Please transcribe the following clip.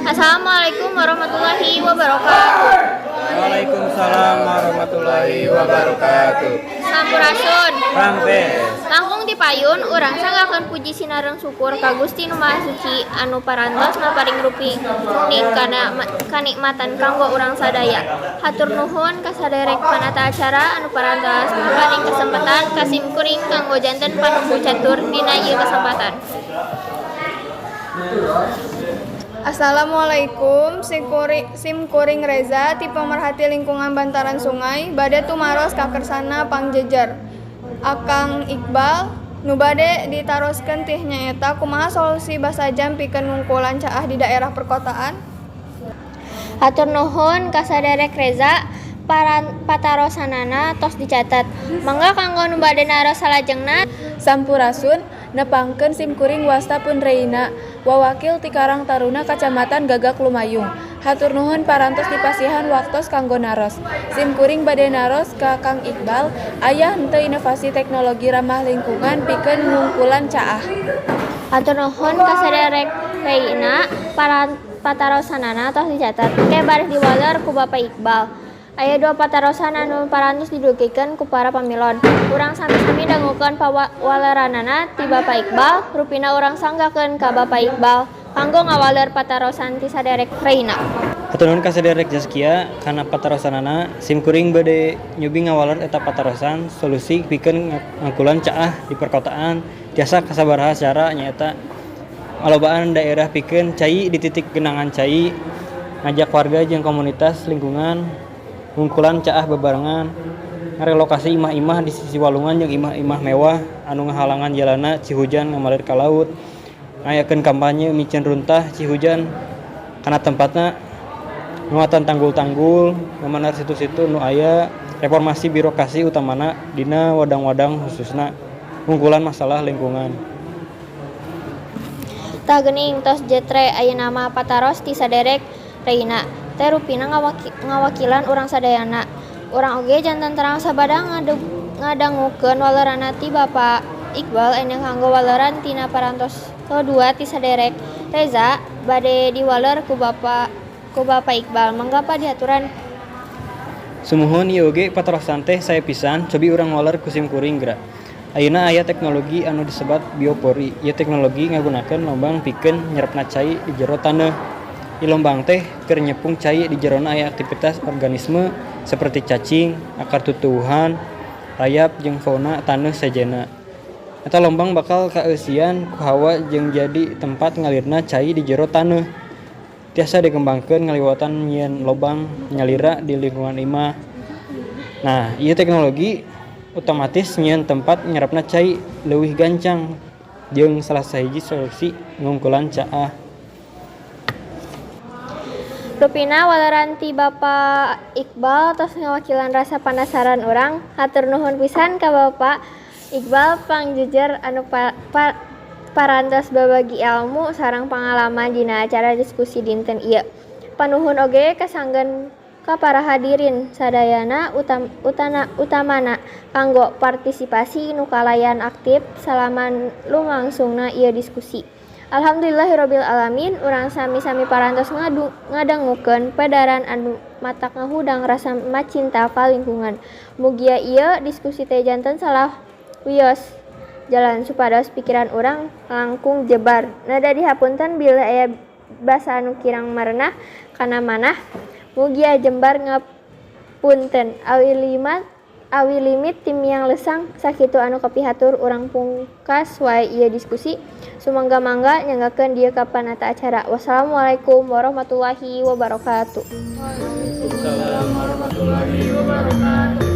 Assalamualaikum warahmatullahi wabarakatuh. Waalaikumsalam warahmatullahi wabarakatuh. Sampurasun. Rampes. Langkung ti payun urang sanggakeun puji sinareng syukur ka Gusti Nu Maha Suci anu parantos maparing rupi ning kana kanikmatan kanggo urang sadaya. Hatur nuhun ka saderek panata acara anu parantos maparing kesempatan ka sim kuring kanggo janten panumbu catur dina ieu kesempatan. Assalamualaikum, sim kuring Reza ti pemerhati lingkungan bantaran sungai bade tumaros kakersana pangjejer. Akang Iqbal, nu bade ditaroskeun teh nyaeta kumaha solusi basajam pikeun ngungkulan caah di daerah perkotaan? Hatur nuhun ka saderek Reza, patarosanana tos dicatet. Mangga kanggo nu bade naros salajengna. Sampurasun, nepangkeun sim kuring wasta pun Reina, wawakil ti Karang Taruna Kacamatan Gagak Lumayung. Hatur nuhun parantos dipasihan waktos kanggo naros. Sim kuring bade naros ka Kang Iqbal, aya henteu inovasi teknologi ramah lingkungan pikeun ngungkulan caah? Hatur nuhun ka saderek Reina, patarosanana tos dicatet. Engke baris diwaler ku Bapak Iqbal. Aya dua patarosan anu parantos didugikeun ku para pamilon. Urang sami-sami dangukeun pawaleranana ti Bapak Iqbal, rupina urang sanggakeun ka Bapak Iqbal kanggo ngawaler patarosan ti saderek Reina. Hatur nuhun ka saderek Zaskia kana patarosanana. Sim kuring bade nyubi ngawaler eta patarosan. Solusi pikeun ngangkulan caah di perkotaan tiasa kasabaraha cara, nyaeta ngalobaan daerah pikeun cai di titik genangan cai, ngajak warga jeung komunitas lingkungan ngungkulan caah bebarengan, ngarelokasi imah-imah di sisi walungan jeung imah-imah mewah anu ngahalangan jalanna ci hujan ngamalir ka laut, ngayakeun kampanye miceun runtah ci hujan kana tempatna, nguatan tanggul-tanggul, ngamanar situ-situ nu aya, reformasi birokrasi utamana dina wadang-wadang khususna ngungkulan masalah lingkungan. Tah geuning tos jetre ayeuna mah pataros ti saderek Reina teh rupina ngawakilan urang sadayana. Urang oge janten terang sabada ngadangukeun waleranna ti Bapak Iqbal. Ayeuna kanggo waleran tina parantos kadua ti saderek Reza bade diwaler ku Bapak Iqbal. Mangga, Pak, diaturan. Sumuhun, ieu oge patarosan teh sae pisan, cobi urang waler ku sim kuring geura. Ayeuna aya teknologi anu disebat biopori. Ieu teknologi ngagunakeun lombang pikeun nyerepna cai di jero taneuh. Ieu lombang teh keur nyepung cai di jerona aya aktivitas organisme seperti cacing, akar tutuwuhan, rayap jeung fauna taneuh sejenna. Eta lombang bakal kaeusian ku hawa jeung jadi tempat ngalirna cai di jero taneuh. Tiasa dikembangkeun ngaliwatan nyieun lobang nyalira di lingkungan imah. Nah, ieu teknologi otomatis nyieun tempat nyerepna cai leuwih gancang jeung salah sahiji solusi ngungkulan caah. Rupina waleran ti Bapak Iqbal tos ngawakilan rasa panasaran urang. Hatur nuhun pisan ka Bapak Iqbal pangjejer anu parantos babagi ilmu sareng pangalaman dina acara diskusi dinten ieu. Panuhun oge kasanggen ka para hadirin sadayana, utamana kanggo partisipasi nu kalayan aktif salama lumangsungna ieu diskusi. Alhamdulillahirabbil alamin, urang sami-sami parantos ngadangukeun pedaran anu matak ngahudang rasa macinta ka lingkungan. Mugia ieu diskusi teh janten salah wios jalan supados pikiran urang langkung jebar. Neda dihapunten bilih aya basa anu kirang marenah kana manah. Mugia jembar ngapunten awi limit timiang lesang. Sakitu anu kapihatur urang, pungkas wae ieu diskusi. Sumangga-mangga nyanggakeun dieu ka panata acara. Wassalamualaikum warahmatullahi wabarakatuh. Waalaikumsalam warahmatullahi wabarakatuh.